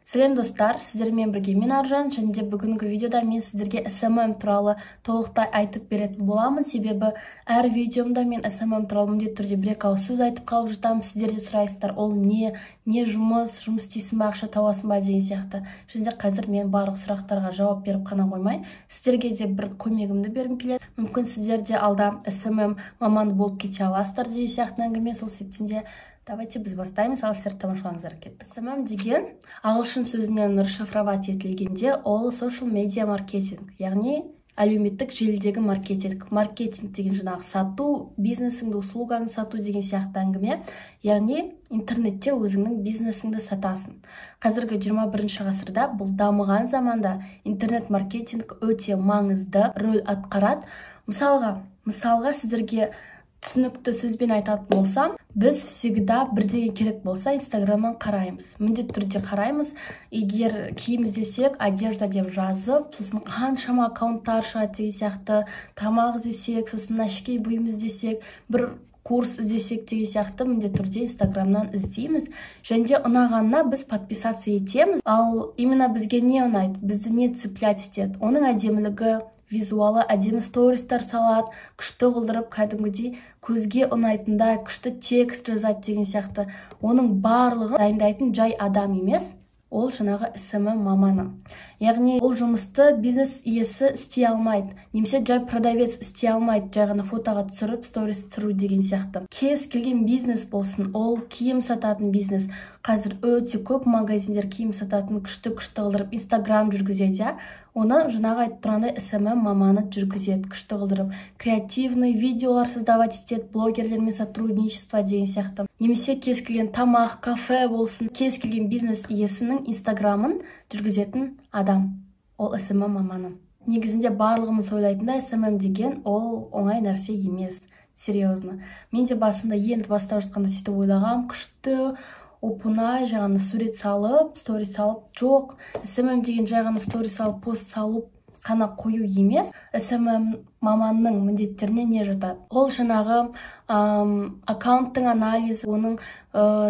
Сәлем, достар! Сіздермен бірге мен, Аржан, және де бүгінгі видеода мен сіздерге SMM туралы толықтай айтып беретін боламын, себебі әр видеомда мен SMM туралы міндетті түрде бір екі ауыз сөз айтып қалып жатамын. Сіздер де сұрайсыздар, ол не, не жұмыс, жұмыс істейсің ба, ақша табасың ба деген сияқты. Және де қазір мен барлық сұрақтарға жауап беріп қана қоймай, сіздерге де бір көмегімді бергім келеді. Мүмкін, сіздер де алда SMM маманы болып кете аласыздар деген сияқты әңгіме. Сол себептен де давайте біз бастаймыз, ал сіздер тамашалаңыздар. Кеттік! SMM деген ағылшын сөзінен расшифровать етілгенде, ол social media marketing, яғни әлеуметтік желідегі маркетинг. Маркетинг деген жаңағы сату, бизнесіңді, услугаңды сату деген сияқты әңгіме, яғни интернетте өзіңнің бизнесіңді сатасың. Қазіргі 21 ғасырда, бұл дамыған заманда, интернет маркетинг өте маңызды рөл атқарады. Мысалға, сіздерге түсінікті сөзбен айтатын болсам, біз всегда бірдеңе керек болса, Инстаграмнан қараймыз, міндетті түрде қараймыз. Егер киім іздесек, «одежда» деп жазып, сосын қаншама аккаунттар шығады деген сияқты. Тамақ іздесек, сосын әшекей бұйым іздесек, бір курс іздесек деген сияқты, міндетті түрде Инстаграмнан іздейміз және де ұнағанына біз подписаться етеміз. Ал именно бізге не ұнайды, бізді не цеплять етеді? Оның әдемілігі, визуалы, әдемі стористар салады, күшті қылдырып, кәдімгідей көзге ұнайтындай күшті текст жазады деген сияқты. Оның барлығын дайындайтын жай адам емес, ол жаңағы SMM маманы. Яғни ол жұмысты бизнес иесі істей алмайды немесе жай продавец істей алмайды, жай ғана фотоға түсіріп, сторис түсіру деген сияқты. Кез келген бизнес болсын, ол киім сататын бизнес, қазір өте көп магазиндер киім сататын күшті күшті қылдырып Инстаграм жүргізеді, иә. Оны жаңағы айтып тұрғандай SMM маманы жүргізеді, күшті қылдырып креативный видеолар создавать етеді, блогерлермен сотрудничество деген сияқты. Немесе кез келген тамақ, кафе болсын, кез келген бизнес иесінің Инстаграмын жүргізетін адам ол SMM маманы. Негізінде барлығымыз ойлайтындай, SMM деген ол оңай нәрсе емес, серьезно. Мен де басында, енді бастап жатқанда сөйтіп ойлағам, күшті, оп оңай, жай ғана сурет салып, сторис салып. Жоқ, SMM деген жай ғана сторис салып, пост салып қана қою емес. SMM маманның міндеттеріне не жатады? Ол жаңағы аккаунттың анализі, оның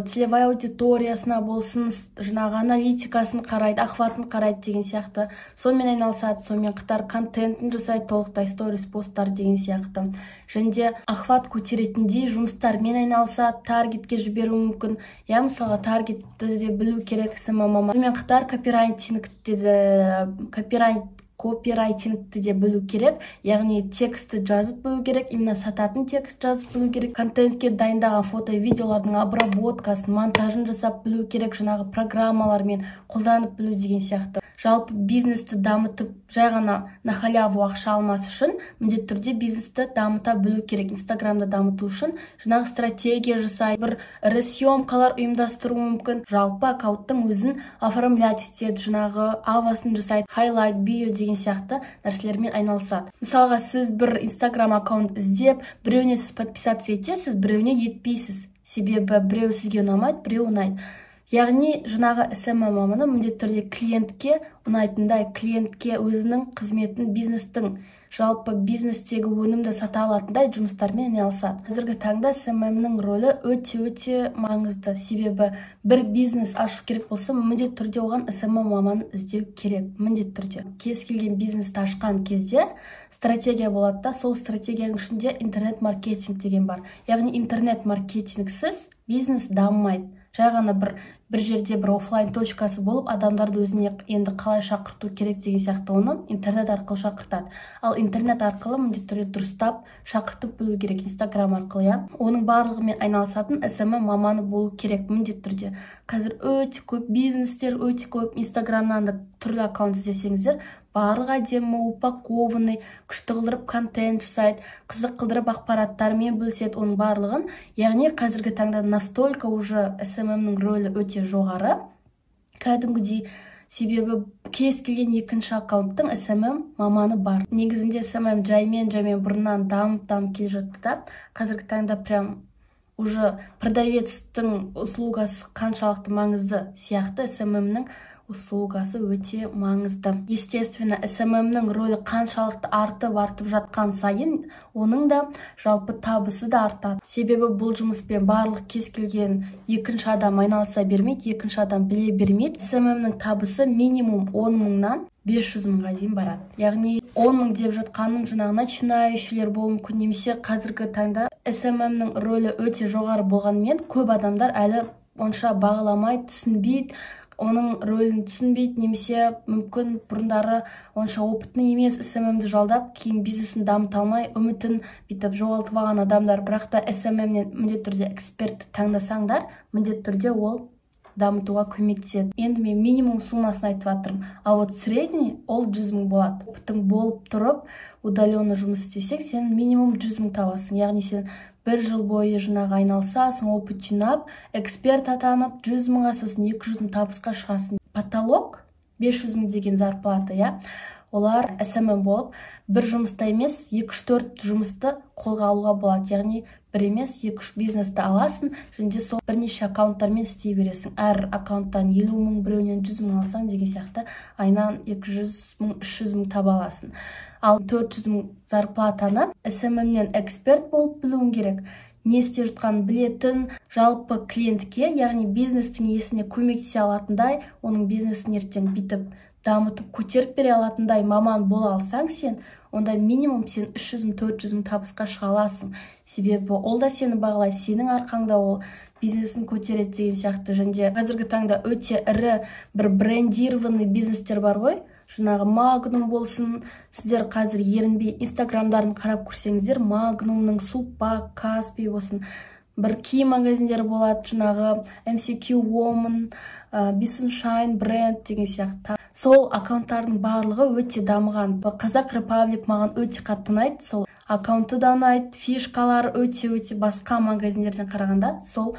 целевая аудиториясына болсын, жаңағы аналитикасын қарайды, охватын қарайды деген сияқты, сонымен айналысады. Сонымен қатар контентін жасайды толықтай, сторис, посттар деген сияқты, және де охват көтеретіндей жұмыстармен айналысады, таргетке жіберуі мүмкін, иә. Мысалға, таргетті де білу керек SMM маман. Сонымен қатар копирайтингті де, копирайтингті де білу керек, яғни текстті жазып білу керек, именно сататын текст жазып білу керек. Контентке дайындаған фото, видеолардың обработкасын, монтажын жасап білу керек, жаңағы программалармен қолданып білу деген сияқты. Жалпы бизнесті дамытып, жай ғана на халяву ақша алмас үшін міндетті түрде бизнесті дамыта білу керек. Инстаграмды дамыту үшін жаңағы стратегия жасай, бір ірі съемкалар ұйымдастыру мүмкін. Жалпы аккаунттың өзін оформлять етеді, жаңағы авасын жасайды, хайлайт, био деген сияқты нәрселермен айналысады. Мысалға, сіз бір Инстаграм аккаунт іздеп, біреуіне сіз подписаться етесіз, біреуіне етпейсіз, себебі біреу сізге ұнамайды, біреу ұнайды. Яғни жаңағы SMM маманы міндетті түрде клиентке ұнайтындай, клиентке өзінің қызметін, бизнестің, жалпы бизнестегі өнімді сата алатындай жұмыстармен айналысады. Қазіргі таңда SMM-нің рөлі өте өте маңызды, себебі бір бизнес ашу керек болса, міндетті түрде оған SMM маманын іздеу керек, міндетті түрде. Кез келген бизнесті ашқан кезде стратегия болады да, сол стратегияның ішінде интернет маркетинг деген бар. Яғни интернет маркетингсіз бизнес дамымайды. Жай ғана бір жерде бір офлайн точкасы болып, адамдарды өзіне енді қалай шақырту керек деген сияқты, оны интернет арқылы шақыртады. Ал интернет арқылы міндетті түрде дұрыстап шақыртып білу керек, Инстаграм арқылы, иә. Оның барлығымен айналысатын SMM маманы болу керек міндетті түрде. Қазір өте көп бизнестер, өте көп Инстаграмнан да түрлі аккаунт іздесеңіздер, барлығы әдемі упакованный, күшті қылдырып контент жасайды, қызық қылдырып ақпараттармен бөліседі оның барлығын. Яғни қазіргі таңда настолько уже SMM-нің рөлі өте жоғары кәдімгідей, себебі кез келген екінші аккаунттың SMM маманы бар. Негізінде SMM жаймен жаймен бұрыннан дамып дамып келе жатты да, қазіргі таңда прям уже продавецтің услугасы қаншалықты маңызды сияқты, SMM-нің услугасы өте маңызды. Естественно, SMM-нің рөлі қаншалықты артып жатқан сайын, оның да жалпы табысы да артады. Себебі бұл жұмыспен барлық кез келген екінші адам айналыса бермейді, екінші адам біле бермейді. SMM-нің табысы минимум 10 мыңнан 500 мыңға дейін барады. Яғни 10 мың деп жатқаным жаңағы начинающийлер болуы мүмкін, немесе қазіргі таңда SMM-нің рөлі өте жоғары болғанымен, көп адамдар әлі онша бағаламайды, түсінбейді, оның рөлін түсінбейді, немесе мүмкін бұрындары онша опытный емес SMM-ді жалдап, кейін бизнесін дамыта алмай, үмітін бүйтіп жоғалтып алған адамдар. Бірақ та SMM-нен міндетті түрде экспертті таңдасаңдар, міндетті түрде ол дамытуға көмектеседі. Енді мен минимум суммасын айтып жатырмын, а вот средний ол 100 мың болады. Опытың болып тұрып, удаленно жұмыс істесең, сен минимум 100 мың табасың. Яғни сен бір жыл бойы жаңағы айналысасың, опыт жинап, эксперт атанып, 100 мыңға, сосын 200 мың табысқа шығасың. Потолок 500 мың деген зарплата, иә. Олар SMM болып, бір жұмыста емес, 2-3-4 жұмысты қолға алуға болады. Яғни бір емес, 2-3 бизнесті аласың, және де сол бірнеше аккаунттармен істей бересің. Әр аккаунттан 50 мың, біреуінен 100 мың алсаң деген сияқты, айына 200 мың, 300 мың таба аласың. Ал 400 мың зарплатаны SMM-нен эксперт болып білуің керек. Не істеп жатқанын білетін, жалпы клиентке, яғни бизнестің иесіне көмектесе алатындай, оның бизнесін ертең бүйтіп дамытып көтеріп бере алатындай маман бола алсаң сен, онда минимум сен 300 мың, 400 мың табысқа шыға аласың. Себебі ол да сені бағалайды, сенің арқаңда ол бизнесін көтереді деген сияқты. Және де қазіргі таңда өте ірі бір брендированный бизнестер бар ғой, жаңағы Магнум болсын, сіздер қазір ерінбей инстаграмдарын қарап көрсеңіздер, Магнумның, Сулпак, Каспи болсын, бір киім магазиндері болады, жаңағы MCQ Woman, Sunshine бренд деген сияқты. Сол аккаунттардың барлығы өте дамыған. Қазақ Репаблик маған өте қатты ұнайды, сол аккаунты да ұнайды, фишкалары өте-өте басқа магазиндерден қарағанда сол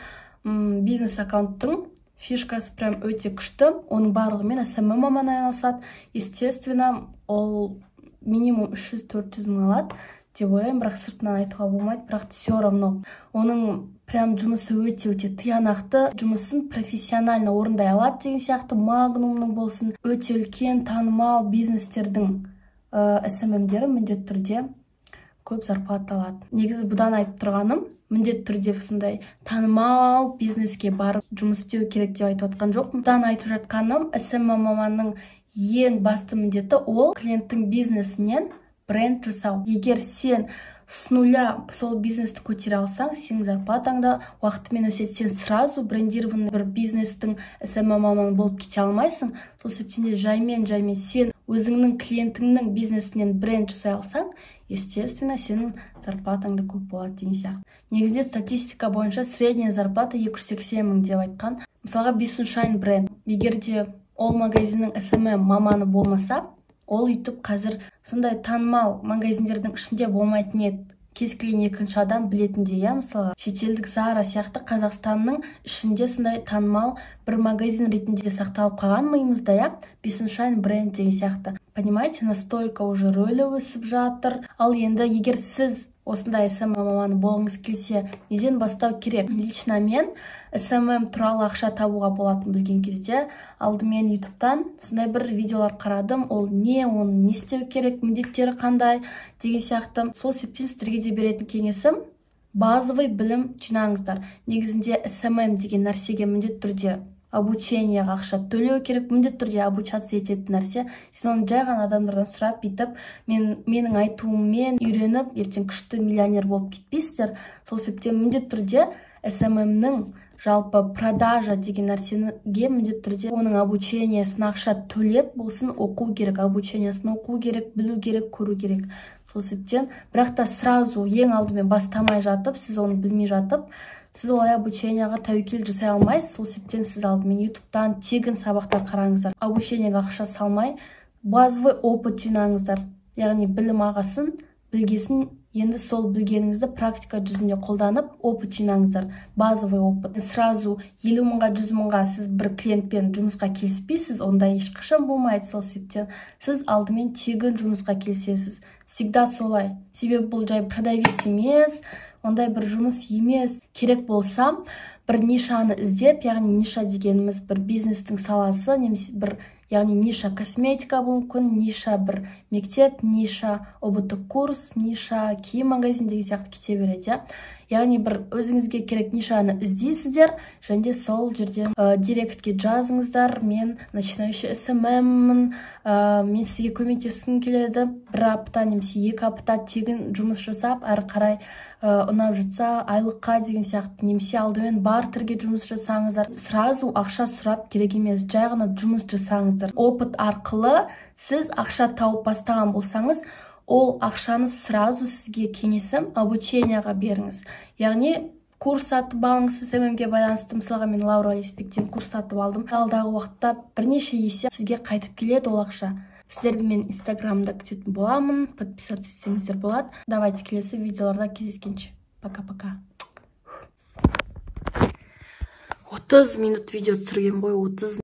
бизнес аккаунттың фишкасы прям өте күшті. Оның барлығымен SMM маманы айналысады. Естественно, ол минимум 300-400 мың алады деп ойлаймын, бірақ сыртынан айтуға болмайды, бірақ все равно оның прям жұмысы өте-өте тиянақты, жұмысын профессионально орындай алады деген сияқты. Магнумның болсын, өте үлкен танымал бизнестердің SMM-дері міндетті түрде көп зарплата алады. Негізі бұдан айтып тұрғаным, міндетті түрде сондай танымал бизнеске барып жұмыс істеу керек деп айтып жатқан жоқпын. Бұдан айтып жатқаным, SMM маманның ең басты міндеті ол клиенттің бизнесінен бренд жасау. Егер сен с нуля сол бизнесті көтере алсаң, сенің зарплатаң да уақытымен өседі. Сен сразу брендированный бір бизнестің SMM маманы болып кете алмайсың. Сол себептен де жаймен-жаймен сен өзіңнің клиентіңнің бизнесінен бренд жасай алсаң, естественно, сенің зарплатаң да көп болады деген сияқты. Негізінде статистика бойынша средняя зарплата 280 мың деп айтқан. Мысалға, Sunshine бренд. Егер де ол магазиннің SMM маманы болмаса, ол үйтіп қазір сондай танымал магазиндердің ішінде болмайтын еді. Кез келген екінші адам білетіндей, иә, мысалға, шетелдік Зара сияқты Қазақстанның ішінде сондай танымал бір магазин ретінде сақталып қалған миымызда, иә, Sunshine бренд деген сияқты. Понимаете, настолько уже рөлі өсіп жатыр. Ал енді егер сіз осындай SMM маманы болғыңыз келсе, неден бастау керек? Лично мен SMM туралы ақша табуға болатынын білген кезде алдымен YouTube'тан сондай бір видеолар қарадым. Ол не, оны не істеу керек, міндеттері қандай деген сияқты. Сол себептен сіздерге де беретін кеңесім, базовый білім жинаңыздар. Негізінде SMM деген нәрсеге міндетті түрде обучениеға ақша төлеу керек, міндетті түрде обучаться ететін нәрсе. Сен оны жай ғана адамдардан сұрап, бүйтіп, менің айтуыммен үйреніп, ертең күшті миллионер болып кетпейсіздер. Сол себептен міндетті түрде SMM-нің жалпы продажа деген нәрсеге міндетті түрде оның обучениесіне ақша төлеп болсын оқу керек, обучениесін оқу керек, білу керек, көру керек. Сол себептен, бірақ та сразу ең алдымен бастамай жатып, сіз оны білмей жатып, сіз олай обучениеға тәуекел жасай алмайсыз. Сол себептен сіз алдымен YouTube'тан тегін сабақтар қараңыздар. Обучениеға ақша салмай, базовый опыт жинаңыздар. Яғни білім ағасын, білгесін, енді сол білгеніңізді практика жүзінде қолданып, опыт жинаңыздар. Базовый опыт. Сразу 50 мыңға, 100 мыңға сіз бір клиентпен жұмысқа келіспейсіз, ондай ешқашан болмайды. Сол себептен сіз алдымен тегін жұмысқа келісесіз. Всегда солай. Себебі бұл жай продавец емес, ондай бір жұмыс емес. Керек болса, Бір нишаны іздеп, яғни ниша дегеніміз бір бизнестің саласы, немесе бір, яғни ниша косметика болуы мүмкін, ниша бір мектеп, ниша ҰБТ курс, ниша киім магазин деген сияқты кете береді, иә. Яғни бір өзіңізге керек нишаны іздейсіздер және де сол жерден директке жазыңыздар: «Мен начинающий СММмін, мен сізге көмектескім келеді». Бір апта немесе 2 апта тегін жұмыс жасап, әрі қарай ұнап жатса, айлыққа деген сияқты, немесе алдымен бартерге жұмыс жасаңыздар. Сразу ақша сұрап керек емес, жай ғана жұмыс жасаңыздар. Опыт арқылы сіз ақша тауып бастаған болсаңыз, ол ақшаны сразу, сізге кеңесім, обучение ға беріңіз, яғни курс сатып алыңыз СММге байланысты. Мысалға, мен Лаура Леспектен курс сатып алдым. Алдағы уақытта бірнеше есе сізге қайтып келеді ол ақша. Сіздерді мен Инстаграмда күтетін боламын, подписаться етсеңіздер болады. Давайте, келесі видеоларда кездескенше, пока пока 30 минут видео түсірген ғой, 30.